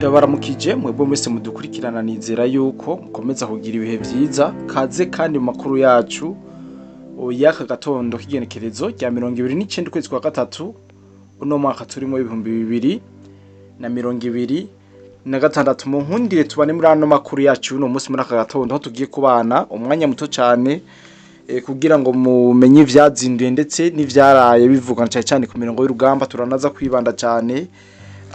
Ndabaramukije mwebwe mwese mudukurikirana, nizera yuko mukomeza kugira ibihe vyiza. Kaze kandi mu makuru yacu y'aka gatondo k'igenekerezo rya 29 ukwezi kwa gatatu uno mwaka turimo 2026. Mu nkundire tubane muri ano makuru yacu uno munsi muri aka gatondo, aho tugiye kubana umwanya muto cane kugira ngo mumenye ivyazinduye ndetse n'ivyaraye bivugwa cane cane ku mirongo y'urugamba. Turanaza kwibanda cane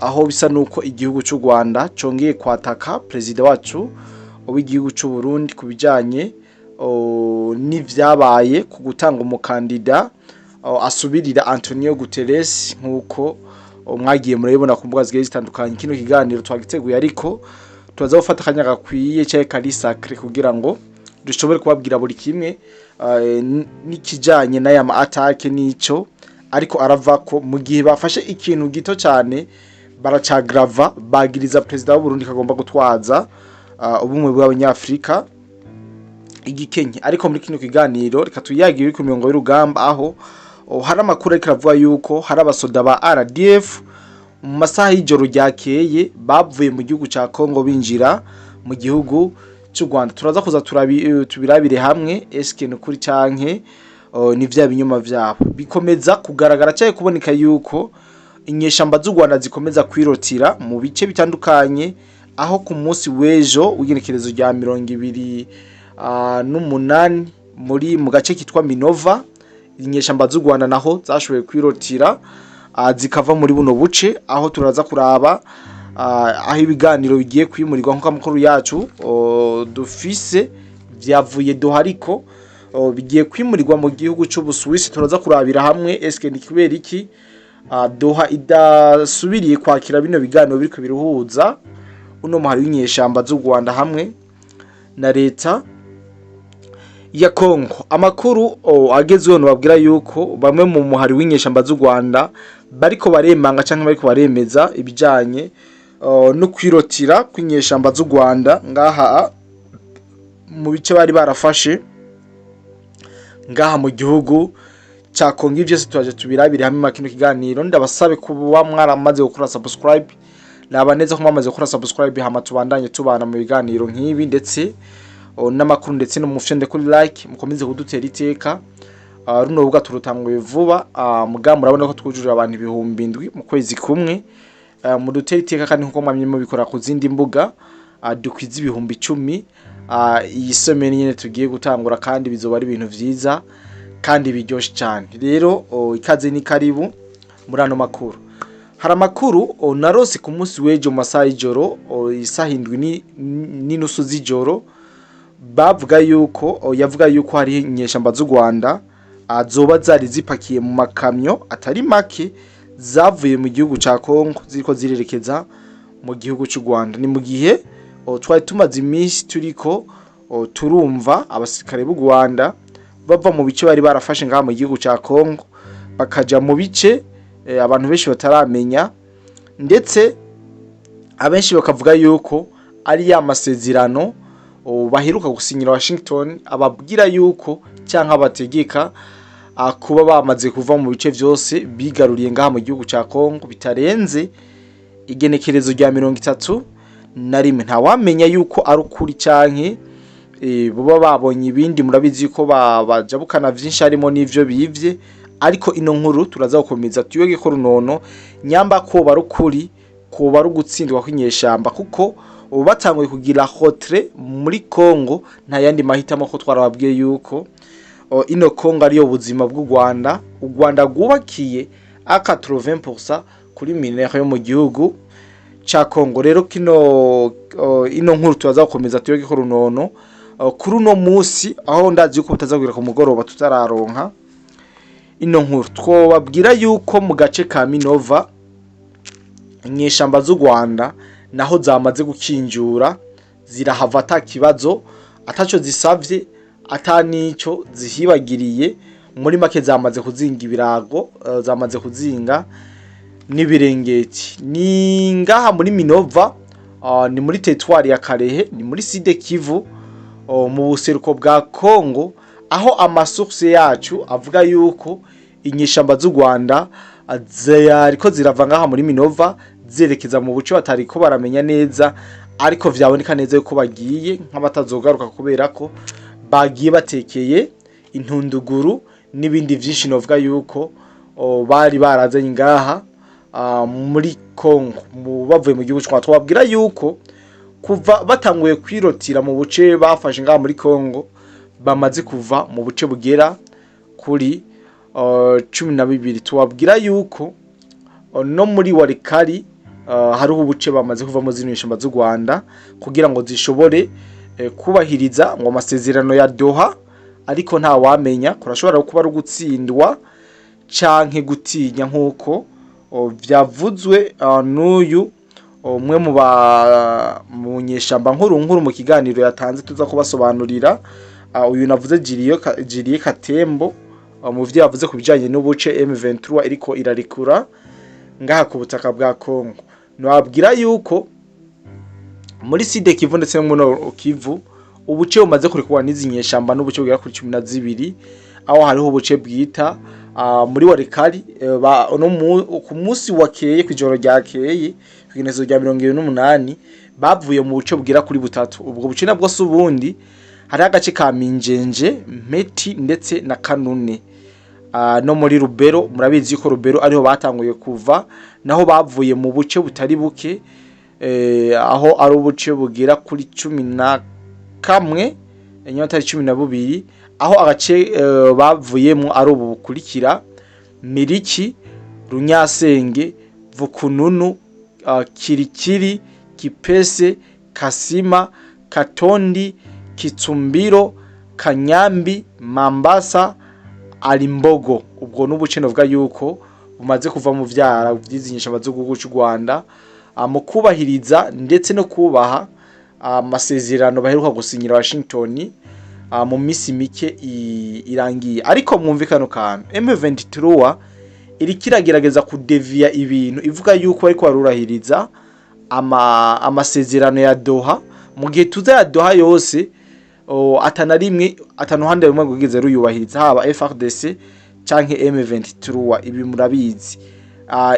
aho bisa nuko igihugu c'u Rwanda congeye kwataka perezida wacu w'igihugu c'u Burundi ku bijanye n'ivyabaye ku gutanga umukandida asubirira Antonio Guterres, nk'uko mwagiye murabibona ku mbuga zigiye zitandukanye. Kino kiganiro twagiteguye, ariko turaza gufata akanya gakwiye canke kari sacré kugira ngo dushobore kubabwira buri kimwe n'ikijanye n'aya ma attaque n'ico ariko arava ko mu gihe bafashe ikintu gito cyane baracagrava, bagiriza perezida w'u Burundi kagomba gutwaza ubumwe bw'Abanyafrika igikenye. Ariko muri kino kiganiro reka tuyagire ku mirongo y'urugamba, aho hari amakuru ariko aravuga yuko hari abasoda ba RDF mu masaha y'ijoro ryakeye bavuye mu gihugu ca Congo binjira mu gihugu cy'u Rwanda. Turaza kuza tubirabire hamwe, eske ni ukuri canke ni vya binyoma vyabo? Bikomeza kugaragara cyane kuboneka yuko inyeshamba z'u Rwanda zikomeza kwirotira mu bice bitandukanye, aho ku munsi w'ejo w'igenekerezo rya 28 muri mu gace kitwa Minova inyeshamba z'u Rwanda naho zashoboye kwirotira, zikava muri buno buce. Aho turaza kuraba aho ibiganiro bigiye kwimurirwa, nk'uko amakuru yacu dufise vyavuye Doha, ariko bigiye kwimurirwa mu gihugu c'Ubusuwisi. Turaza kurabira hamwe eske ni kubera iki Doha idasubiriye kwakira bino biganiro biriko biruhuza uno muhari w'inyeshamba z'u Rwanda hamwe na leta ya Kongo. Amakuru agezweho nobabwira yuko bamwe mu muhari w'inyeshamba z'u Rwanda bariko baremanga canke bariko baremeza ibijanye no kwirotira kw'inyeshamba z'u Rwanda ngaha mu bice bari barafashe ngaha mu gihugu ca Kongo. Ivyo vyose turaje tubirabire hamwe mu kino kiganiro. Ndabasabe kuba mwaramaze gukora subscribe, naba neza ko mwamaze gukora subscribe, hama tubandanye tubana mu biganiro nk'ibi ndetse n'amakuru, ndetse no mufyonde kuri like, mukomeze kudutera iteka. Runo rubuga turutanguye vuba, muga murabona ko twujuje abantu 7000 mu kwezi kumwe. Mudutera iteka kandi nkuko mwamye mubikora ku zindi mbuga, dukwiza 10,000 iyi semaine nyene tugiye gutangura, kandi bizoba ari ibintu vyiza kandi biryoshe cyane. Rero ikaze ni karibu muri ano makuru. Hari amakuru narose ku munsi w'ejo mu masaha y'ijoro, isaha 7 n'inusu z'ijoro, bavuga yuko yavuga yuko hari inyeshamba z'u Rwanda zoba zari zipakiye mu makamyo atari make zavuye mu gihugu ca Kongo ziriko zirerekeza mu gihugu c'u Rwanda. Ni mu gihe twari tumaze iminsi turiko turumva abasirikare b'u Rwanda bava mu bice bari barafashe ngaha mu gihugu ca Kongo bakaja mu bice abantu benshi bataramenya, ndetse abenshi bakavuga yuko ari ya masezerano baheruka gusinyira Washington ababwira yuko cyangwa abategeka kuba bamaze kuva mu bice vyose bigaruriye ngaha mu gihugu ca Kongo bitarenze igenekerezo rya 31. Ntawamenya yuko ari ukuri canke boba babonye ibindi. Murabizi ko bajabukana vyinshi harimo n'ivyo bivye, ariko ino nkuru turaza gukomeza tuyoge ko runono nyamba ko bari ukuri, koba ari ugutsindwa kw'inyeshamba, kuko ubu batanguye kugira retrait muri Kongo nta yandi mahitamo, ko twarababwiye yuko ino Kongo ariyo buzima bw'u Rwanda. U Rwanda rwubakiye a 80% kuri minerais yo mu gihugu ca Kongo. Rero kino ino nkuru turaza gukomeza tuyoge ko runono kuri uno musi, aho ndazi yuko butazagwira ku mugoroba tutararonka ino nkuru. Twobabwira yuko mu gace ka Minova inyeshamba z'u Rwanda naho zamaze gukinjura, zirahava ata kibazo, ataco zisavye, ata nico zihibagiriye. Muri make zamaze kuzinga ibirago, zamaze kuzinga n'ibirengeti. Ni ngaha muri Minova, ni muri territoire ya Kalehe, ni muri Sud Kivu, mu buseruko bwa Kongo, aho amasource yacu avuga yuko inyeshamba z'u Rwanda zariko zirava ngaha muri Minova. Zerekeza mu buce batariko baramenya neza, ariko vyaboneka neza yuko bagiye nk'abatazogaruka, kubera ko bagiye batekeye intunduguru n'ibindi vyinshi novuga yuko bari barazanye ngaha muri Congo bavuye mu gihugu c'u Rwanda. Twababwira yuko kuva batanguye kwirotira mu buce bafashe ngaha muri Congo, bamaze kuva mu buce bugera kuri 12. Tubabwira yuko no muri Walikale hariho ubuce bamaze kuvamo zino nyeshamba z'u Rwanda kugira ngo zishobore kubahiriza ngo amasezerano ya Doha, ariko nta wamenya, kurashobora kuba ari ugutsindwa canke gutinya, nkuko vyavuzwe n'uyu umwe mu ba mu nyeshamba nkuru nkuru mu kiganiro yatanze tuza kubasobanurira. Uyu navuze Jiriye Katembo, mu vyo yavuze ku bijanye n'ubuce M23 iriko irarikura ngaha ku butaka bwa Congo. Nababwira yuko muri Sud Kivu ndetse no muri Nord Kivu ubuce bumaze kurekurwa n'izi nyeshamba n'ubuce bugera kuri 12, aho hariho ubuce bwita muri Walikale no ku munsi wakeye, kw'ijoro ryakeye, kw'igenekerezo rya 28, bavuye mu buce bugera kuri butatu. Ubwo buce nabwo si ubundi, hariho agace ka Minjenje, Mpeti ndetse na Kanune. No muri Rubero, murabizi ko Rubero ariho batanguye kuva, naho bavuye mu buce butari buke, aho ari ubuce bugera kuri 11, nyuma atari 12, aho agace bavuyemo ari ubu bukurikira: Miriki, Runyasenge, Vukununu, Kirikiri, Kipese, Kasima, Katondi, Kitsumbiro, Kanyambi, Mambasa, Arimbogo. Ubwo n'ubuce novuga yuko bumaze kuva mu vyara vy'izi nyeshamba z'igihugu c'u Rwanda, mu kubahiriza ndetse no kubaha amasezerano baheruka gusinyira Washington mu misi mike irangiye. Ariko mwumve kano kantu: M23 iriko iragerageza kudeviya ibintu, ivuga yuko bariko barubahiriza amasezerano ya Doha, mu gihe tuza ya Doha yose atana rimwe, atanuhande rumwe rwigeze ruyubahiriza, haba FARDC canke M23. Ibi murabizi.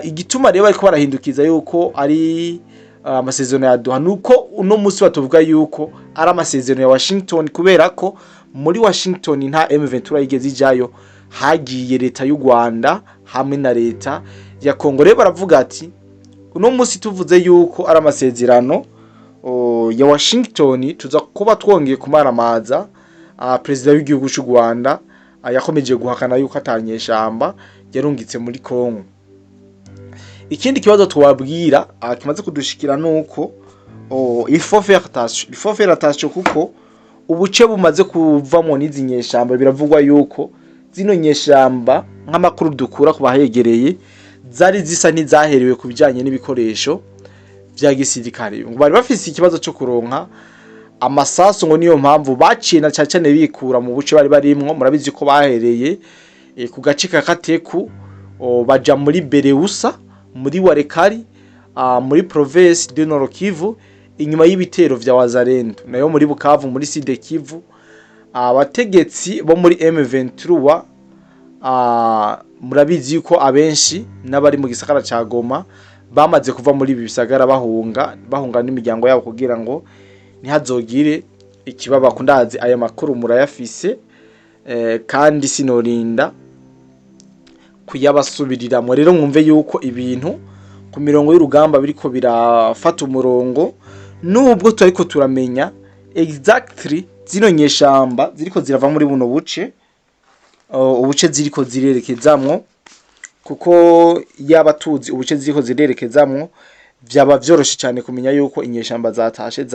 Igituma rero bariko barahindukiza yuko ari amasezerano ya Doha nuko uno munsi batuvuga yuko ari amasezerano ya Washington, kubera ko muri Washington nta M23 yigeze ijayo, hagiye leta y'u Rwanda hamwe na leta ya Congo. Rero baravuga ati uno munsi tuvuze yuko ari amasezerano ya Washington, tuza kuba twongeye kumaramaza perezida w'igihugu cy'u Rwanda yakomeje guhakana yuko atanyeshamba yarungitse muri Congo. Ikindi kibazo twabwira kimaze kudushikira nuko il faut faire attention, il faut faire attention, kuko ubuce bumaze kuvamo n'izi nyeshamba, biravugwa yuko zino nyeshamba, nk'amakuru dukura ku bahegereye, zari zisa n'izaherewe ku bijanye n'ibikoresho vya gisirikare. Ngo bari bafise ikibazo cyo kuronka amasasu, ngo niyo mpamvu baciye na cyane cyane bikura mu buce bari barimwo. Murabizi ko bahereye ku gace ka Kateku, baja muri Bereusa, muri Walikale, muri province de Nord Kivu, inyuma y'ibitero vya Wazalendo. Nayo muri Bukavu, muri Sud Kivu, abategetsi bo muri M23, murabizi yuko abenshi n'abari mu gisagara ca Goma bamaze kuva muri ibi bisagara, bahunga n'imiryango yabo kugira ngo ntihazogire ikibaba. Ndazi aya makuru murayafise, kandi sinorinda kuyabasubiriramwo. Rero mwumve yuko ibintu ku mirongo y'urugamba biriko birafata umurongo, nubwo turiko turamenya exactly zino nyeshamba ziriko zirava muri buno buce, ubuce ziriko zirerekezamwo, kuko yaba tuzi ubuce ziriko zirerekezamwo vyaba vyoroshe cyane kumenya yuko inyeshamba zatashe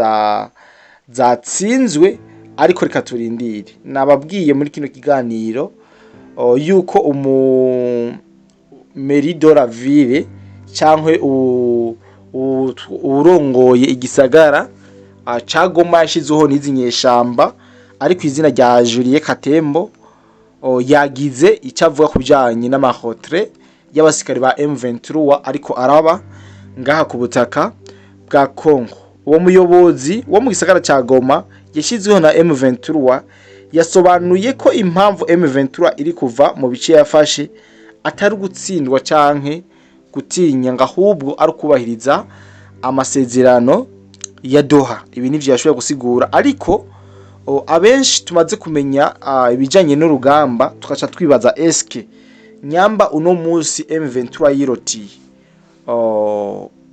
zatsinzwe. Ariko reka turindire. Nababwiye muri kino kiganiro yuko umu maire de la ville cyangwa urongoye igisagara ca Goma yashizeho n'izi nyeshamba, ari ku izina rya Julien Katembo, yagize icyo avuga ku bijyanye n'amahotre y'abasirikare ba M23 ariko araba ngaha ku butaka bwa Congo. Uwo muyobozi wo mu gisagara ca Goma yashyizweho na M23 yasobanuye ko impamvu M23 iri kuva mu bice yafashe atari ugutsindwa canke gutinya, ngo ahubwo ari ukubahiriza amasezerano ya Doha. Ibi nivyo yashoboye gusigura, ariko abenshi tumaze kumenya ibijanye n'urugamba tukaca twibaza: eske nyamba uno munsi M23 yirotiye,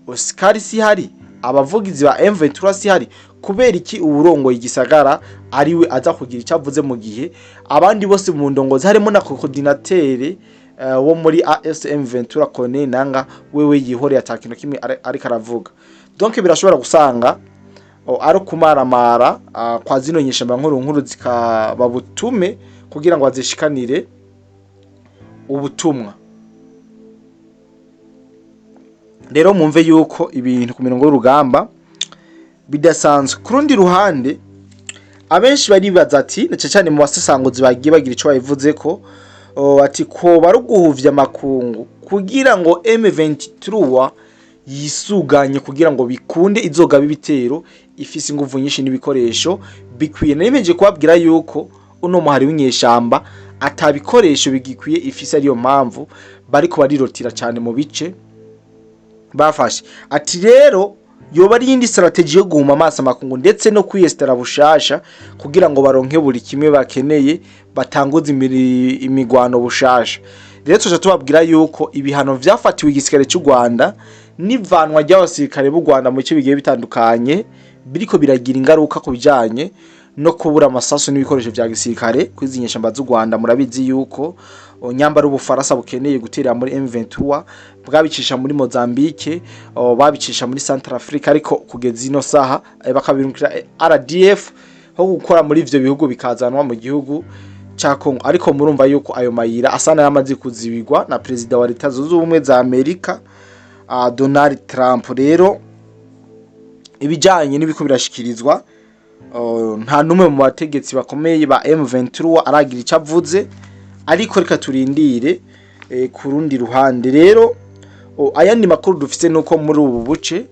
Oscar si hari, abavugizi ba M23 si hari, kubera iki uwurongoye igisagara ariwe aza kugira icyo avuze mu gihe abandi bose mu ndongozi, harimo na coordinateur wo muri AFC M23 Corneille Nanga, wewe yihoreye, ata kintu kimwe ariko aravuga? Donc birashobora gusanga ari kumaramara kwa zino nyeshamba nkuru nkuru zikababutume kugira ngo bazishikanire ubutumwa. Rero mwumve yuko ibintu ku mirongo y'urugamba bidasanzwe. Ku rundi ruhande, abenshi baribaza ati, na cyane cyane mu basesanguzi bagiye bagira ico babivuze ko ati ko baruguhuvya amakungu kugira ngo M23 yisuganye, kugira ngo bikunde izogaba ibitero ifise inguvu nyinshi n'ibikoresho bikwiye. Nemeje kubabwira yuko uno muhari w'inyeshamba atabikoresho bigikwiye ifise, ariyo mpamvu bariko barirotira cyane mu bice bafashe. Ati rero yoba ari iyindi strategy yo guhuma amaso amakungu ndetse no kwiyesitara bushasha kugira ngo baronke buri kimwe bakeneye, batanguze imigwano bushasha. Rero tuja tubabwira yuko ibihano vyafatiwe igisirikare cy'u Rwanda n'ivanwa ry'abasirikare b'u Rwanda mu bice bigiye bitandukanye biriko biragira ingaruka ku bijanye no kubura amasasu n'ibikoresho vya gisirikare kuri nyeshamba z'u Rwanda. Murabizi yuko nyambara ubufaransa bukeneye gutera muri M23 bwabicisha muri Mozambique, babicisha muri Centrafrique, ariko kugeza ino saha bakabirungikira RDF ho gukora muri ivyo bihugu, bikazanwa mu gihugu ca Congo. Ariko murumva yuko ayo mayira asa n'ayamaze kuzibirwa na perezida wa Leta Zunze Ubumwe za Amerika, Donald Trump. Rero ibijanye n'ibiko birashikirizwa, nta numwe mu bategetsi bakomeye ba M23 aragira icyo avuze, ariko reka turindire. Ku rundi ruhande rero, ayandi makuru dufite nuko muri ubu buce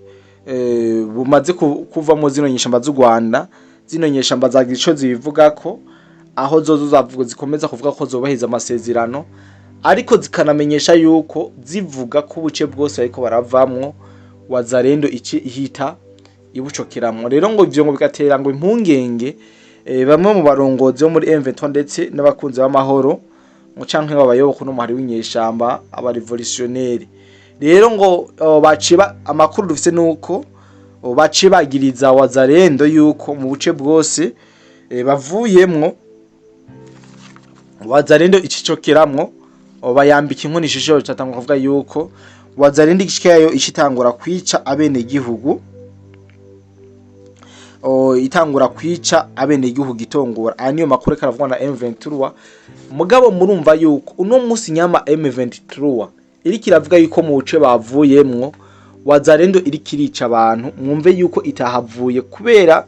bumaze kuvamo zino nyeshamba z'u Rwanda, zino nyeshamba zagira ico zibivuga ko aho zozo zavuga, zikomeza kuvuga ko zobahiriza amasezerano, ariko zikanamenyesha yuko zivuga ko ubuce bwose ariko baravamwo Wazalendo ici ihita ibucokeramwo. Rero ngo ivyo ngo bigatera ngo impungenge bamwe mu barongozi bo muri M23 ndetse n'abakunzi b'amahoro ngo canke babayoboka no muhari w'inyeshamba aba révolutionnaire. Rero ngo baciye amakuru dufise nuko baciye bagiriza Wazalendo yuko mu buce bwose bavuyemwo Wazalendo icicokeramwo, bayambika inkoni ishusho. Catangwa kuvuga yuko Wazalendo igishikayo ishitangura kwica abene gihugu, itangura kwica abene gihugu itongora. Aya niyo makuru karavugwa na M23. Mugabo murumva yuko uno munsi nyama M23 iriko iravuga yuko mu buce bavuyemwo Wazalendo iriko irica abantu, mwumve yuko itahavuye kubera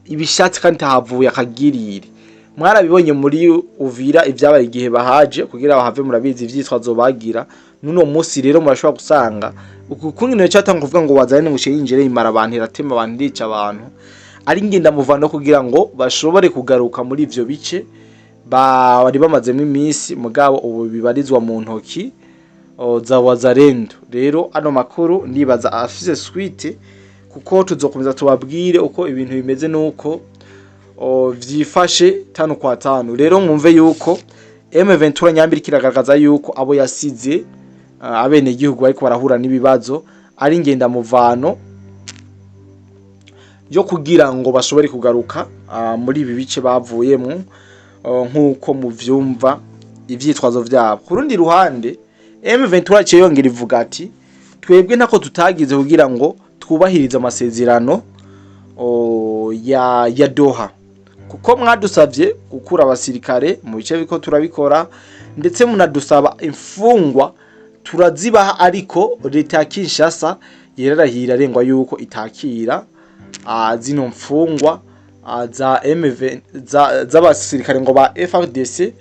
ibishatsi kandi itahavuye akagirire. Mwarabibonye muri Uvira ibyabaye igihe bahaje kugira bahave, murabizi ivyitwazo bagira. Nuno munsi rero murashobora gusanga uku kungene cyatanga kuvuga ngo Wazalendo ngo yinjire imara abantu, iratema abantu, irica abantu, ari ngenda muvano kugira ngo bashobore kugaruka muri ivyo bice bari bamazemo iminsi, mugabo ubu bibarizwa mu ntoki za Wazalendo. Rero ano makuru ndibaza afise suite, kuko tuzokomeza tubabwire uko ibintu bimeze nuko vyifashe tanu kwa tanu. Rero mwumve yuko M23 nyambiri kiragaragaza yuko abo yasize, abene igihugu ariko barahura n'ibibazo, ari ngenda muvano yo kugira ngo bashobore kugaruka muri ibi bice bavuyemo, nk'uko muvyumva ivyitwazo vyabo. Ku rundi ruhande, M23 yaciye yongera ivuga ati twebwe ntako tutagize kugira ngo twubahirize amasezerano ya Doha, kuko mwadusavye gukura abasirikare mu bice biko turabikora, ndetse munadusaba imfungwa turazibaha, ariko leta ya Kinshasa yerarahira arengwa yuko itakira zino mfungwa za MV z'abasirikare ngo ba FARDC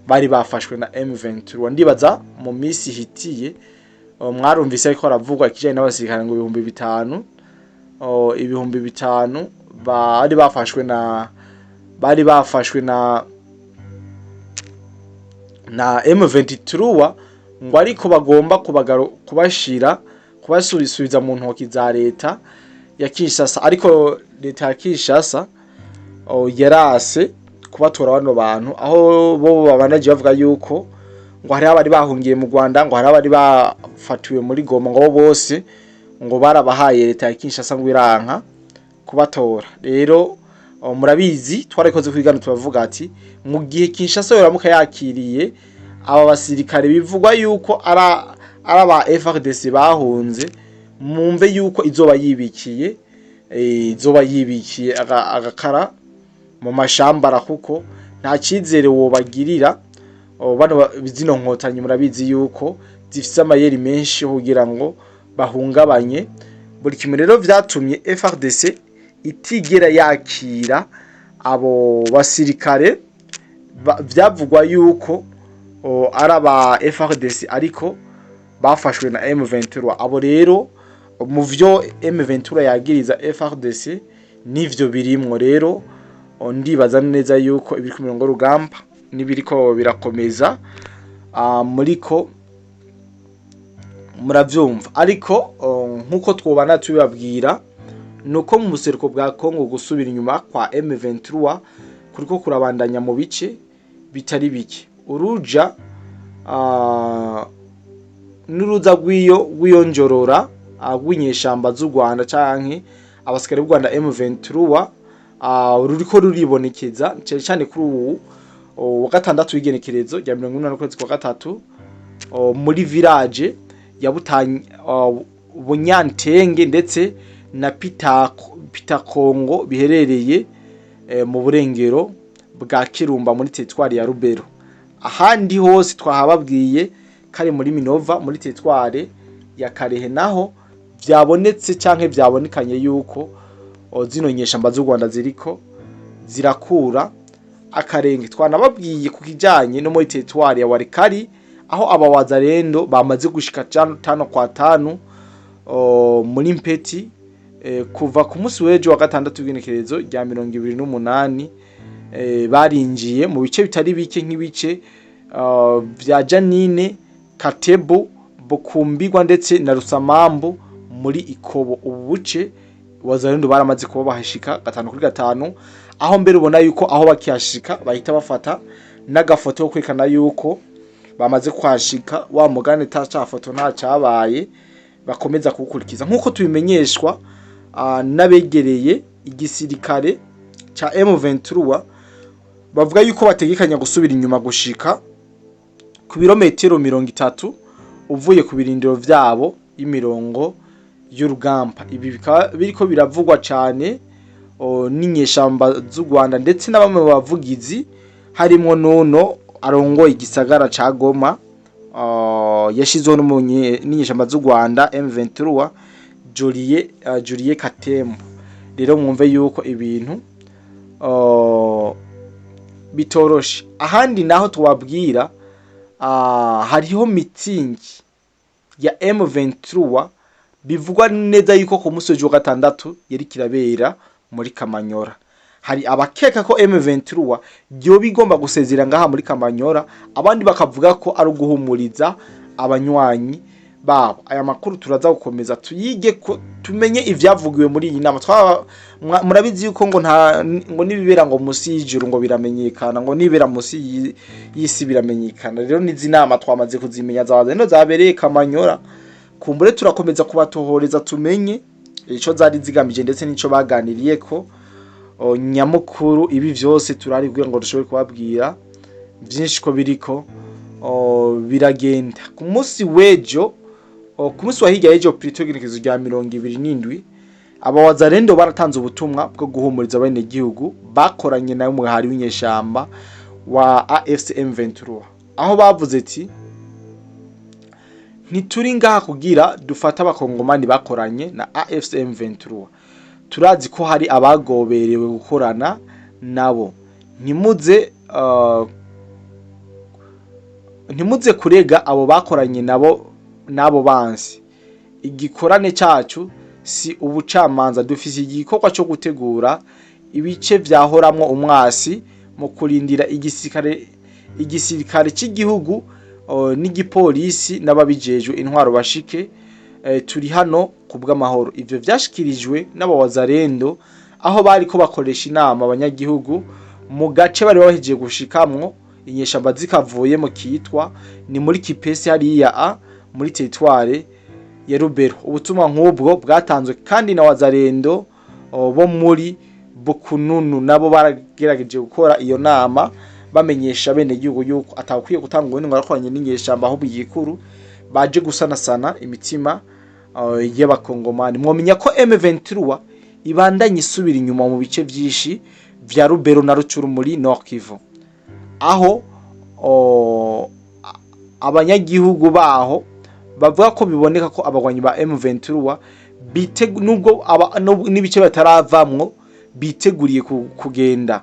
bari bafashwe na M23. Ndibaza mu minsi ihitiye mwarumvise ariko haravugwa ikijanye n'abasirikare ngo 5000, 5000 bari bafashwe na M23. ngo ariko bagomba kubashira kubasubiza mu ntoki za leta ya Kinshasa. Ariko leta ya Kinshasa yarase kubatora bano bantu, aho bo babanaje bavuga yuko ngo hari abari bahungiye mu Rwanda, ngo hari abari bafatiwe muri Goma, ngo bose ngo barabahaye leta ya Kinshasa ngo iranka kubatora. Rero murabizi, twarikoze kwigana turavuga ati mu gihe Kinshasa yoramuka yakiriye aba basirikare bivugwa yuko ara aba FARDC bahunze, mumve yuko izoba yibikiye agakara mu mashambara, kuko nta cyizere wobagirira. Bano zino nkotanyi murabizi yuko zifise amayeri menshi kugira ngo bahungabanye buri kimwe. Rero vyatumye FARDC itigera yakira abo basirikare vyavugwa yuko ari aba FARDC ariko bafashwe na M23. Abo rero mu vyo M23 yagiriza FARDC nivyo birimwo. Rero ndibaza neza yuko ibiri ku mirongo y'urugamba n'ibiriko birakomeza muriko muravyumva. Ariko nkuko twobana tubibabwira, nuko mu buseruko bwa Kongo gusubira inyuma kwa M23 kuriko kurabandanya mu bice bitari bike. Uruja n'uruza rw'iyo njorora rw'inyeshamba z'u Rwanda canke abasikare b'u Rwanda M23 ruriko ruribonekeza cyane cyane kuri ubu wa gatandatu w'igenekerezo rya 40 ukwezi kwa gatatu muri village ya Bunyantenge ndetse na Pitakongo biherereye mu burengero bwa Kirumba muri teritwari ya Rubero. Ahandi hose twahababwiye kari muri Minova muri teritwari ya Karehe, naho vyabonetse canke vyabonekanye yuko zino nyeshamba z'u Rwanda ziriko zirakura akarenge. Twanababwiye ku kijanye no muri teritwari ya Walikale, aho abawazalendo bamaze gushika tano kwa tanu muri Mpeti kuva ku munsi w'ejo wa gatandatu w'igenekerezo rya 28. Barinjiye mu bice bitari bike nk'ibice vya Janine, Katebu, Bukumbirwa ndetse na Rusamambu muri Ikobo. Ubu buce wazalendo baramaze kuba bahashika gatanu kuri gatanu, aho mbere ubona yuko aho bakihashika bahita bafata n'agafoto ko kwerekana yuko bamaze kuhashika. Wa mugani ta ca foto nta cabaye bakomeza kuwukurikiza, nk'uko tubimenyeshwa n'abegereye igisirikare ca M23. Bavuga yuko bategekanya gusubira inyuma gushika ku birometero 30 uvuye ku birindiro vyabo y'imirongo y'urugamba. Ibi bikaba biriko biravugwa cane n'inyeshamba z'u Rwanda ndetse na bamwe mu bavugizi, harimwo nuno arongoye igisagara ca Goma yashizweho n'inyeshamba z'u Rwanda M23, Julie Katembo. Rero mwumve yuko ibintu bitoroshe. Ahandi naho tubabwira, hariho mitingi ya M23 bivugwa neza yuko ku munsi w'ejo wa gatandatu yari kirabera muri Kamanyora. Hari abakeka ko M23 yoba igomba gusezera ngaha muri Kamanyora, abandi bakavuga ko ari uguhumuriza abanywanyi babo. Aya makuru turaza gukomeza tuyige ko tumenye ivyavugiwe muri iyi nama. Murabizi yuko ngo nta ngo nibibera ngo musi y'ijuru ngo biramenyekana, ngo nibera musi y'isi biramenyekana. Rero nizi nama twamaze kuzimenya zabaze zabereye Kamanyora. Kumbure turakomeza kubatohoreza tumenye ico zari zigamije ndetse n'ico baganiriye ko nyamukuru. Ibi vyose turari kugira ngo dushobore kubabwira vyinshi ko biriko biragenda. Ku munsi w'ejo, ku munsi wa hirya y'ejo plutôt, igenekerezo rya 27, abawazalendo baratanze ubutumwa bwo guhumuriza abenegihugu bakoranye nawe umuhari w'inyeshamba wa AFC M23, aho bavuze ati: "Ntituri ngaha kugira dufate abakongomani bakoranye na AFC M23. Turazi ko hari abagoberewe gukorana nabo. Ntimuze kurega abo bakoranye nabo n'abo bansi. Igikorane cacu si ubucamanza. Dufise igikorwa cyo gutegura ibice vyahoramwo umwasi mu kurindira igisirikare cy'igihugu." n'igipolisi n'ababijejwe intwaro bashike, turi hano ku bw'amahoro. Ivyo vyashikirijwe n'abawazarendo aho bariko bakoresha inama abanyagihugu mu gace bari bahejeje gushikamwo inyeshamba zikavuyemo, kitwa ni muri Kipesi hariya a muri territoire ya Rubero. Ubutumwa nk'ubwo bwatanzwe kandi na wazarendo bo muri Bukununu, nabo baragerageje gukora iyo nama bamenyesha bene gihugu yuko atawukwiye gutanga ubundi ngo arakoranye n'inyeshamba, ahubwo igikuru baje gusanasana imitima y'abakongomani. Mwomenya ko M23 ibandanye isubira inyuma mu bice vyinshi vya Rubero na Rucuru muri Nord Kivu, aho abanyagihugu baho bavuga ko biboneka ko abagwanyi ba M23 nubwo n'ibice bataravamwo biteguriye kugenda.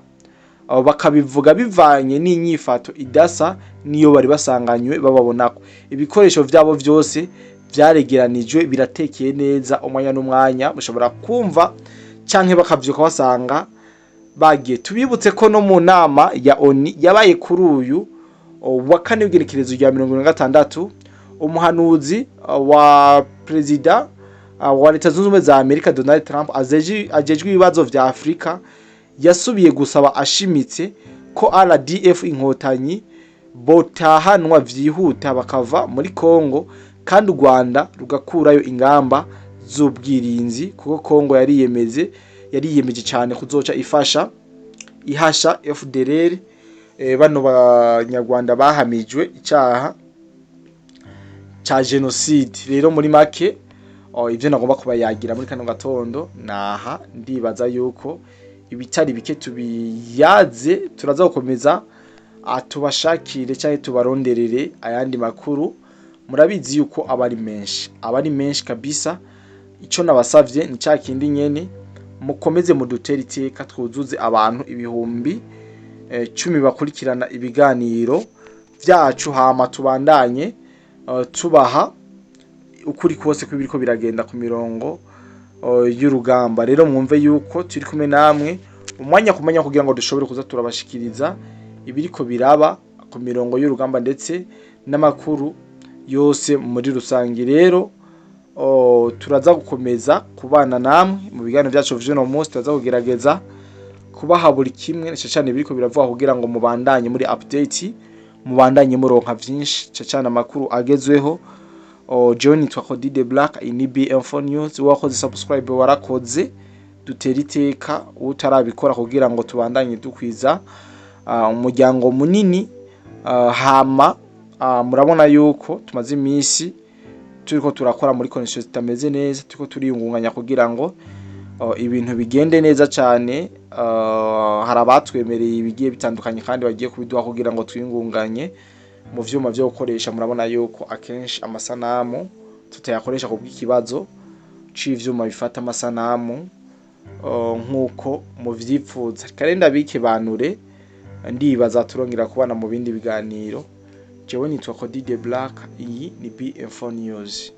Abo bakabivuga bivanye n'inyifato idasa niyo bari basanganywe bababonako. Ibikoresho vyabo vyose vyaregeranijwe, biratekeye neza, umwanya n'umwanya mushobora kumva canke bakavyuka basanga bagiye. Tubibutse ko no mu nama ya ONU yabaye kuri uyu wa kane w'igenekerezo rya 76, umuhanuzi wa perezida wa Leta Zunze Ubumwe za Amerika Donald Trump ajejwe ibibazo vya Afurika yasubiye gusaba ashimitse ko RDF Inkotanyi botahanwa vyihuta bakava muri Kongo, kandi u Rwanda rugakurayo ingamba z'ubwirinzi, kuko Kongo yariyemeje cyane kuzoca ifasha ihasha FDLR, bano banyarwanda bahamijwe icaha ca genocide. Rero muri make, ivyo nagomba kuba yagira muri kano gatondo naha. Ndibaza yuko ibitari bike tubiyaze, turaza gukomeza tubashakire cyangwa tubaronderere ayandi makuru. Murabizi yuko aba ari menshi, aba ari menshi kabisa. Ico nabasavye ni ca kindi nyene: mukomeze mudutere iteka, twuzuze abantu 10,000 bakurikirana ibiganiro vyacu, hama tubandanye tubaha ukuri kose kw'ibiriko biragenda ku mirongo y'urugamba. Rero mwumve yuko turi kumwe namwe umwanya kumenya kugira ngo dushobore kuza turabashikiriza ibiriko biraba ku mirongo y'urugamba ndetse n'amakuru yose muri rusange. Rero turaza gukomeza kubana namwe mu biganiro byacu vy'uno munsi. Turaza kugerageza kubaha buri kimwe na cyane ibiriko biravuga kugira ngo mubandanye muri update, mubandanye muronka vyinshi cyane amakuru agezweho. Jewe nitwa Cody the Black, iyi BM4 News. Wakoze subscribe warakoze, dutera iteka utarabikora kugira ngo tubandanye dukwiza umuryango munini. Hama murabona yuko tumaze iminsi turiko turakora muri conditions zitameze neza, turiko turiyungunganya kugira ngo ibintu bigende neza cyane. Hari abatwemereye ibigiye bitandukanye kandi bagiye kubiduha kugira ngo twiyungunganye mu vyuma vyo gukoresha. Murabona yuko akenshi amasanamu tutayakoresha ku bw'ikibazo c'ivyuma bifata amasanamu nk'uko muvyipfuza. Kare ndabikebanure, ndibaza turongera kubana mu bindi biganiro. Jewe nitwa Cody the Black, iyi ni BM4 News.